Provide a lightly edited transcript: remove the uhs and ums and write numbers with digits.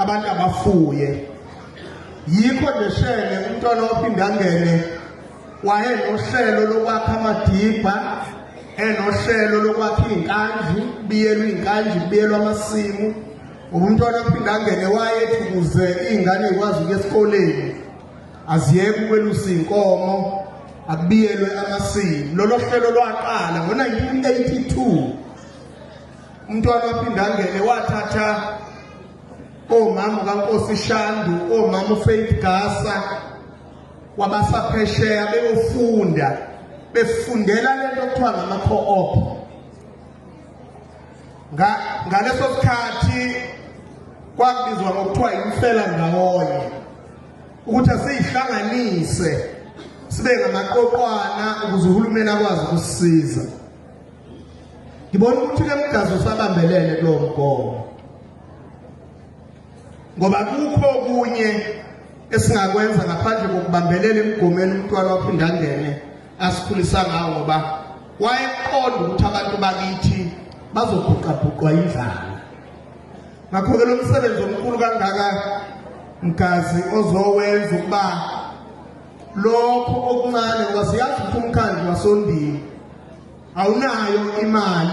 Abantu abafuye. Yikho nje shele umntwana waphinde angene wayenohlelo lokwakha amadibha, enohlelo lokwakha iy'nkanji, kubiyelwa iy'nkanji, kubiyelwa amasimu. Ngoba umntwana waphinde angene wayethi ukuze iy'ngane y'kwazi ukuya esikoleni aziyeke ukwelusa iy'nkomo, akubiyelwe amasimu. Lolo hlelo lwaqala ngo-1982. Umntwana waphinde angene wathatha omama kaNkosi Shandu, omama uFaith Gasa, wabasa phesheya beyofunda, befundela lento okuthiwa ngama-co-op. Ngaleso sikhathi kwakubizwa ngokuthiwa imfela ndawonye, ukuthi asiyihlanganise sibe ngamaqoqwana ukuze uhulumeni akwazi ukusisiza. Ngibona ukuthi ke Mgazi usabambelele kulowo mgomo, ngoba kukho okunye esingakwenza ngaphandle kokubambelela emgomeni umntwana waphinde angene asikhulisa ngawo, ngoba wayeqonda ukuthi abantu bakithi bazobhuqabhuqwa indlala. Ngakho-ke lo msebenzi omkhulu kangaka Mgazi ozowenza ukuba lokho okuncane, ngoba siyazi ukuthi umkhandlu wasondini awunayo imali.